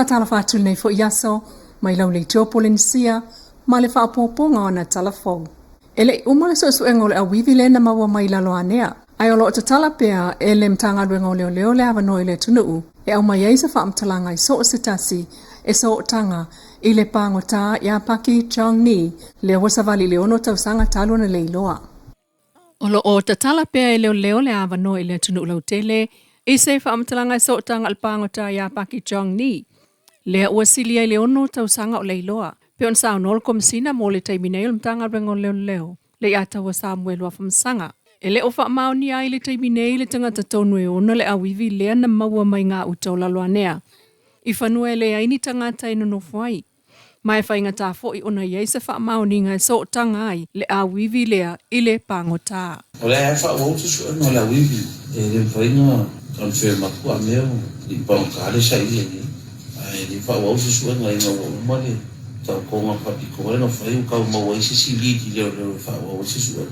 Faatalofa atu lenei foi aso mai lau leitio Polenisia ma le faaopoopoga o ana tala fou. E le i uma le suesuega o le auivi lea na maua mai Laloanea, ae o lo o tatala pea e le Matagaluega o Leoleo le avanoa i le atunuu e aumai ai se faamatalaga i so o se tasi e sootaga i le pagota ia Paki Chong Ni, lea ua savali i le 6 tausaga talu ona leiloa. O lo o tatala pea e Leoleo le avanoa i le atunuu lautele i se faamatalaga e sootaga i le pagota ia Paki Chong Ni, lea ua silia i le 6 tausaga o leiloa. Pei ona saunoa le Komesina mo le taimi nei o le Matagaluega o Leoleo, Leiataua Samuelu Afamasaga. E le o faamaonia ai i le taimi nei le tagata tonu e ona le auivi lea na maua mai gauta o Laloanea i fanua e leai ni tagata e nonofo ai. Ma e faigata foi ona i ai se faamaoniga e sootaga ai le auivi lea i le pagota. O lea e faaauau se suega o le auivi e le mafai ona confirm atu a mea o i pagota le saili ai nei. Ae le faaauau se suega ina ua uma le taotoga faapitoa lea na fai ua tau maua ai se isi lead i leoleo e faaauau ai se suega.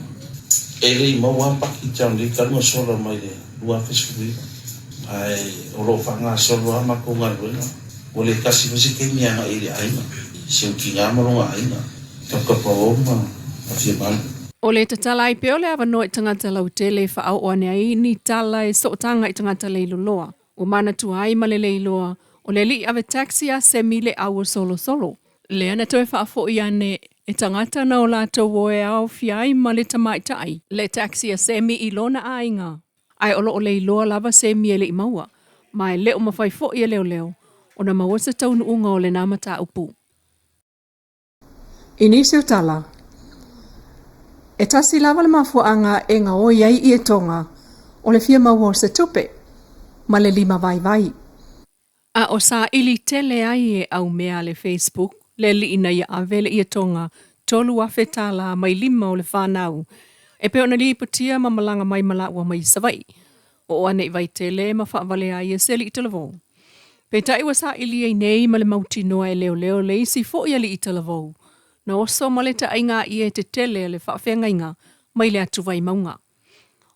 E le i maua lava Paki John Lee talu na sola mai le 2019 ae o lo o faagasolo lava matou galuega. Ua le tasi foi se taimi e agai i le aiga, si ou tina ma lona aiga, Taputapuaoa ma Afiamalu. O le tatala ai pea o le avanoa i tagata lautele e faaoo ane ai ni tala e sootaga i tagata leiloloa. Ua manatua ai ma le leiloa o le alii ave taxi a semi le au o Solosolo. Lea na toe faafoi ane e tagata na o latou o e aofia ai ma le tamaitai le taxi a Semi i lona aiga. Ae o lo o leiloa lava Semi e le i maua, ma e le o mafai foi e leoleo ona maua se taunuuga o lena mataupu. I nisi o tala, e tasi lava le mafuaaga e gaoi ai ietoga, o le fia maua o se tupe, ma le lima vaivai. A o saili tele ai e aumea le Facebook le alii na ia ave le ietoga $3,000 mai lima o le fanau e pei ona lipotia ma malaga mai ma laua mai Savaii. Oo ane i Vaitele ma faavalea ai e se alii talavou. Peitai ua saili ai nei ma le mautinoa e leoleo le isi foi alii talavou na oso ma le taaiga ie tetele a le faafeagaiga mai le atu Vaimauga.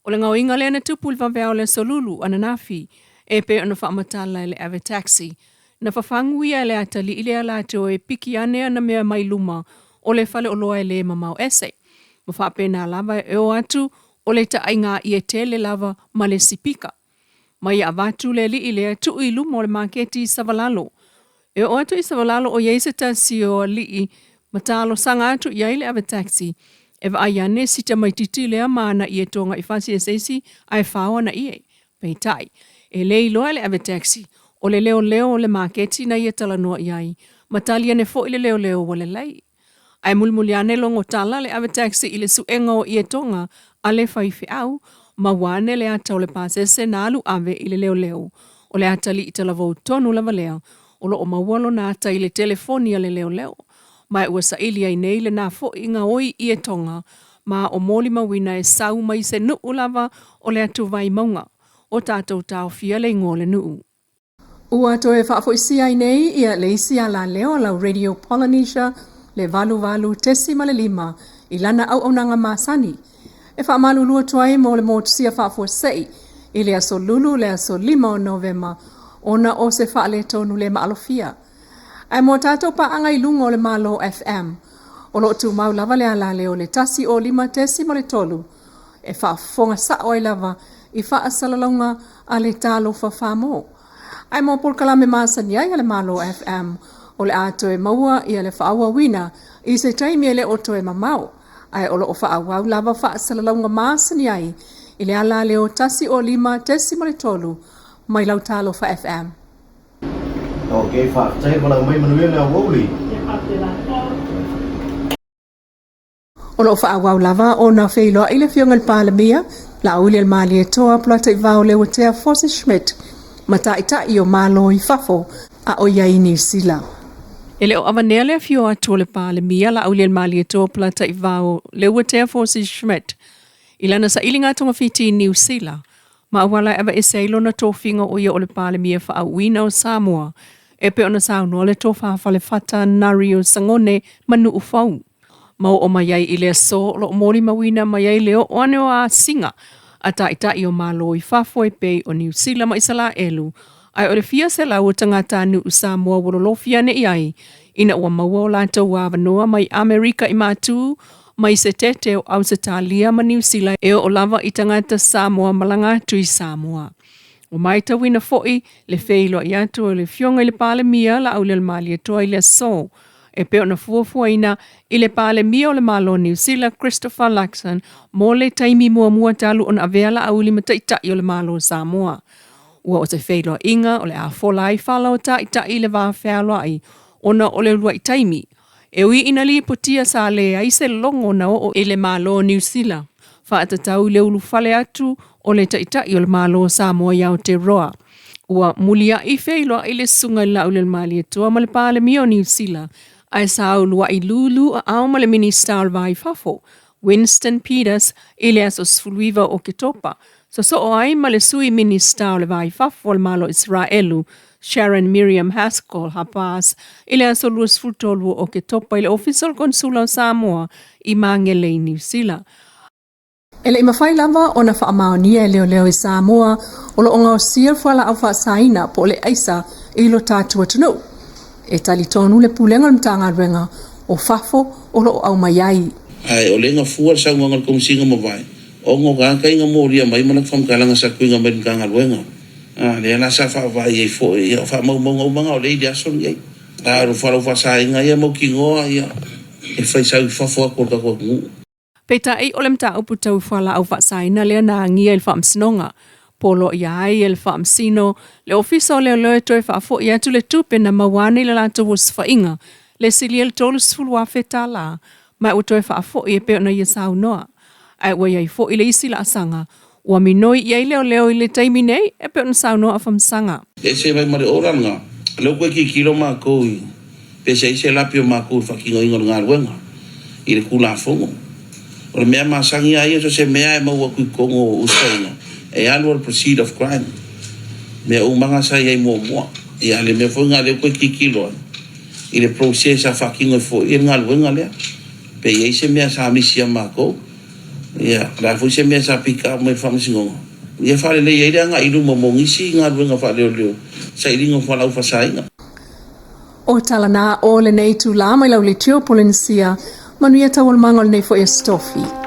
O le gaoiga lea na tupu i le vaveao o le Aso Lulu ananafi e pei ona faamatala e le ave taxi. Na fafagu ia e le atalii lea latou e piki ane ana mea mai luma o le faleoloa e le mamao ese. Ma faapena lava e o atu o le taaiga ie tele lava ma le sipika. Ma ia avatu le alii lea tuu i luma o le maketi i Savalalo. E oo atu i Savalalo o i ai se tasi o alii ma talosaga atu i ai le ave taxi e vaai ane si tamaititi lea ma ana ie toga i fasi e se isi ae fao ana ie. Peitai, e le iloa e le ave taxi o le leoleo o le maketi na ia talanoa i ai ma tali ane foi le leoleo ua lelei. Ae mulimuli ane logo tala le ave taxi i le suega o ietoga a le faifeau, maua ane le ata o le pasese na alu ave i le leoleo. O le atalii talavou tonu lava lea o lo o maua lona ata i le telefoni a le leoleo. Ma ua saili ai nei lena foi gaoi ietoga ma o molimauina e sau mai se nuu lava o le atu Vaimauga o tatou taofia le igoa o le nuu. Ua toe faafoisia ai nei ia le isi alaleo a lau Radio Polynesia le 88.5 i lana auaunaga masani. E faamalulu atu ai mo le motusia faafuasei i le aso Lulu le aso 5 o Novema ona o se faaletonu le maalofia. Ae mo tatou paaga i luga o le Malo FM, o lo o tumau lava le alaleo le 105.3 e faafofoga sao ai lava i faasalalauga a le Talofa Samoa. Ae mo polokalame masani ai a le Malo FM, o le a toe maua ia le faaauauina i se taimi e le o toe mamao, ae o lo o faaauau lava faasalalauga masani ai i le alaleo 105.3 mai lau Talofa FM. Ok, faafetai valaau mai manuia le aoauli. O lo o faaauau lava ona feiloai le Afioga i le Palemia, Laaulialemalietoa Polataivao Leuatea Fosi Schmidt ma taitai o Malo i fafo a o i ai i Niu Sila. E le o avanea le afio atu o le Palemia, Laaulialemalietoa Polataivao Leuatea Fosi Schmidt i lana sailiga togafiti i Niu Sila, ma auala e aveese ai lona tofiga o ia o le Palemia faauuina o Samoa, e pei ona saunoa le Tofa Falefata Nario Sagone ma Nu'ufou. Ma oo mai ai i le aso o lo o molimauina mai ai le oo ane o asiga a taitai o Malo i fafo e pei o Niu Sila ma Isalaelu. Ae o le fia selau o tagatanuu Samoa ua lolofi ane i ai ina ua maua o latou avanoa mai Amerika i Matu, mai Setete o Ausetalia ma Niu Sila e oo lava i tagata Samoa malaga atu i Samoa. Ua matauina foi le feiloai atu o le Afioga i le Palemia Laaulialemalietoa i le aso e pei ona fuafuaina i le Palemia o le Malo o Niu Sila Christopher Luxon mo le taimi muamua talu ona avea Laauli ma Taitai o le Malo o Samoa. Ua o se feiloaiga o le a fola ai fala o Taitai i le va fealoai ona o le uluai taimi e ui ina lipotia sa leai se logo na oo i le Malo o Niu Sila faatatau i le ulufale atu o le Taitai o le Malo o Samoa i Aotearoa. Ua muliaʻi feiloai le Susuga i le Laaulialemalietoa ma le Palemia o Niu Sila, ae sa uluaʻi lūlū aao ma le Minisita o le Va i Fafo, Winston Peters, i le aso 19 o Oketopa, sosoo ai ma le Sui Minisita o le Va i Fafo o le Malo o Iseraelu, Sharon Miriam Haskell Habas, i le aso 23 o Oketopa i le Ofisa o le Konesula o Samoa i Magele i Niu Sila. E le i mafai lava ona faamaonia e leoleo i Samoa o lo o gaosia le fualaau faasaina po o le aisa i lo tatou atunuu. E talitonu le Pulega o le Matagaluega o Fafo o lo o aumai ai. Ae o le gafua le saunoaga a le Komisiga Mavae, ono gata ina molia mai ma lana faamatalaga sa tuuina mai i le Matagaluega. A lea la sa faavaai ai foi, ia o faamaumauga uma na o lea i le aso lenei. A o le fualaau faasaina ia mautinoa ia e fai sau i fafo atu o le tatou atunuu. Peitai, o le mataupu tau fualaau faasaina lea na agia i le Faamasinoga. Poloaia ai e le Faamasino le Ofisa o Leoleo e toe faafoi atu le tupe na maua ane i le latou osofaiga, le silia i le $30,000, ma ua toe faafoi e pei ona ia saunoa. Ae ua i ai foi le isi laasaga ua minoi i ai leoleo i le taimi nei e pei ona saunoa a Famasaga. Ese mai ma le ola lena, lea ua toe tilotilo matou i pe se ai se lape o matou i le faatinoina o le galuega i le Tulafono. O le mea masani lava ia, so o se mea lava e maua atu i totonu o usitaina, e alu lava i le proceed of crime. Mea uma na sa i ai muamua. Ia, a le mea foi lena lea ua toe tilotilo ai i le process sa faatino ai foi le galuega lea. Pe i ai se mea sa misi ia matou, ia, o le a foi se mea sa pick up mai i le Faamasinoga, ia faalelei ai le agai i luma mo nisi galuega faaleoleo, sailiga o fualaau faasaina. O tala na o lenei itulā mai lau leitio Polenesia, manuia taualumaga o lenei foi aso Tofi.